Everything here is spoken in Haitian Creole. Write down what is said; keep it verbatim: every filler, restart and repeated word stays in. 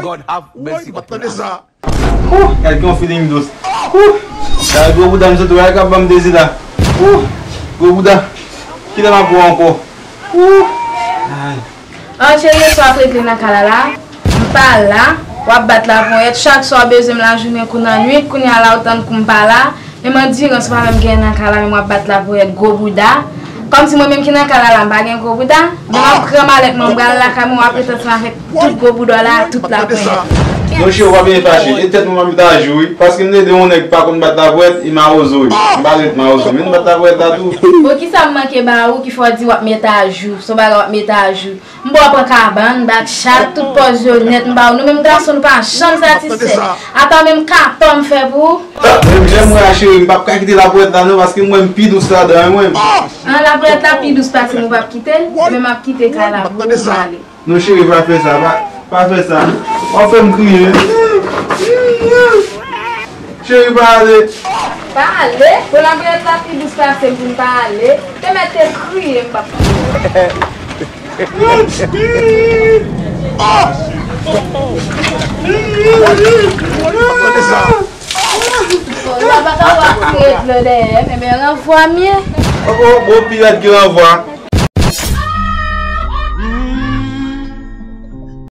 God have mercy upon us. Gad ki yon feeling dous. Gad gwo bouda m sot wè k ap ban m dezi la. Gwo bouda. Kilè m ap wè w ankò? Ay. An cheri, sa w ap regle nan kay la la? M pa la. W ap bat laponyèt. Chak swa w bezwen m lajounen kou nan nwit, kounye a la w tann kou m pa la. Menm andirans ou pa menm gen nan kay la, menm w ap bat laponyèt gwo bouda. Kòmsi mwen menm ki nan kay la la, m pa gen gwo bouda. Men m ap pran malèt mwen, m pral lakay mwen, w ap ret ansanm avèk tout gwo bouda w la, tout laponyèt. Non cheri, w pa byen fache. E tèt mwen m ap met ajou wi. Paske m te de yon nèg ki pa konn bat laponyèt, e mawozo wi. M pa ret mawozo, men bat laponyèt la tou. Bon, kisa m manke ba ou ki fè w di w ap met ajou? Se yon bagay w ap met ajou. M ba w pran kabann, bat chat, tout pòz yo nèt, m ba w. Nou menm gason, nou pa janm satisfè. Ata menm katò m fè pou ou. Menm jan m wè a cheri, m p ap ka kite laponyèt la non, paske m wè m pi dous ladan wi mwen. An, laponyèt la pi dous pase m, ou p ap kite l? Men m ap kite kay la pou ou, m ale. Non cheri, pa fè sa, pa, pa fè sa. W ap fè m kriye. Cheri, pa ale. Pa ale? Bon, laponyèt la pi dous pase m pou m pa ale. Te mèt te kriye, m p ap. Bon, la pa ka w ap kriye dlo dèyè m, ebyen ranvwa m ye. Oh, oh, bon, pi rèd ke ranvwa.